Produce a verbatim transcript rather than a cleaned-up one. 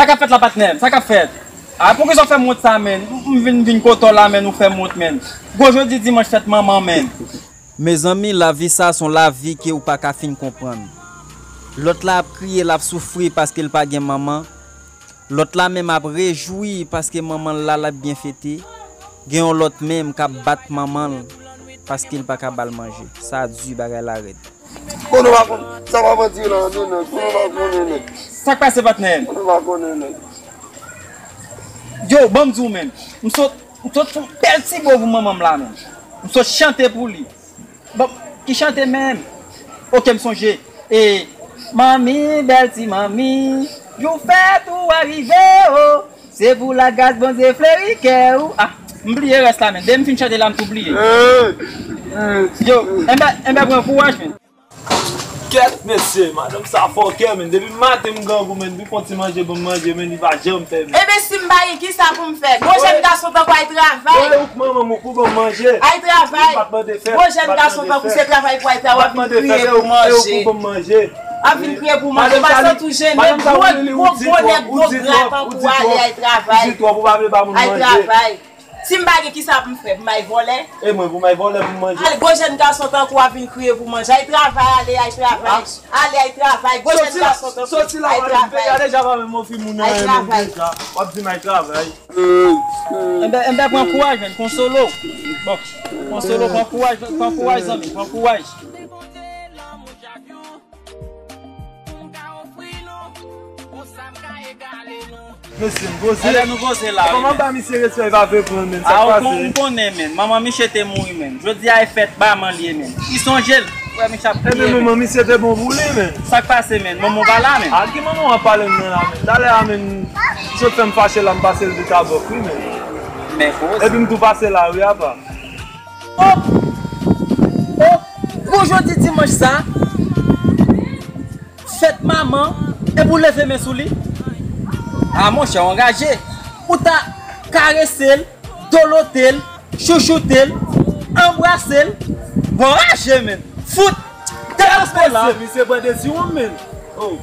Sa k ap fèt la, patnè m? Sa k ap fèt? A, poukisa w fè m wont sa, menn? M, m vin, vin kote w la, menn, ou fè m wont, menn. Gwo jodi dimanch, fèt manman, menn. Mezanmi, lavi sa se yon lavi ke ou pa ka fin konprann. Lòt la ap kriye, l ap soufri paske l pa gen manman. Lòt la menm ap rejwi paske manman l la, l ap byen fete. Gen yon lòt menm k ap bat manman l paske l pa ka ba l manje. Sa di, bagay la rèd. Konnen w pa konn, sa pa manti la, non, non, konnen w pa konnen, non. Sa k pase, patnè? Konnen w pa konnen, non. Yo, ban m di w, menn. M sot, m sot fè yon bèl ti bo pou manman m la, menn. M sot chante pou li. Bon, ki chante menm? Oke, m sonje. E, manmi, bèl ti manmi, jou fèt ou a rive, o. Se pou lagras Bondye fleri kè ou. A, m bliye rès la, menn. Depi m fin chante la, m tou bliye. Yo, enben, enben, pran kouraj, menn. Kèt, mesye, madanm sa fòkè, menn. Depi maten m grangou, menn. Li fè yon ti manje ban m manje, menn. Li pa janm fè, menn. Ebyen, si m pa gen, kisa pou m fè? Gwo jèn gason tankou w al travay. Ou k manman m, ou k pou ban m manje. Al travay. M pa t mande fè. Gwo jèn gason tankou w, se travay pou al travay, w ap vin kriye pou manje. W ap vin kriye pou manje. W pa santi w jennen, gwo, gwo, gwo nèg, gwo gra tankou w, ale al travay. Al travay. Si m pa gen, kisa pou m fè? Pou m al vòlè? E mwen, pou m al vòlè pou m manje? Ale, gwo jèn gason tankou w ap vin kriye pou manje. Al travay, ale, al travay. Ale, al travay. Gwo jèn gason tankou w, al travay. Soti la, soti la, w ap vin peye deja pa menm ofri moun nan, menm deja. W ap di m al travay. Enben, enben, pran kouraj, menn. Konsolo. Bon, Konsolo, pran kouraj, pran kouraj, zanmi, pran kouraj. Mesye, m poze. Enben, nou poze la, wi, menn. Kòman ba misye respè, li pa vle pran, menn? Sa k pase? A, m konnen, menn. Manman misye te mouri, menn. Jodi a e fèt manman l ye, menn. Li sonje l. Frè, misye ap kriye, menn. Ebyen, manman misye te bon pou li, menn. Sa k pase, menn? Manman w pa la, menn. A ki manman w ap pale m nan la, menn? Talè a, menn, misye t fè m fache la, m pase l vit a bòk, wi, menn. Men koze. Epi m tou pase lari apa. O! O! Gwo jodi dimanch sa, fèt manman, epi w leve men sou li? A, monchè, w anraje. Ou ta karese l, dolote l, chouchoute l, anbrase l. Bon, raje, menn. Fout! Tèt ou la. Misye pran desiyon, menn. O.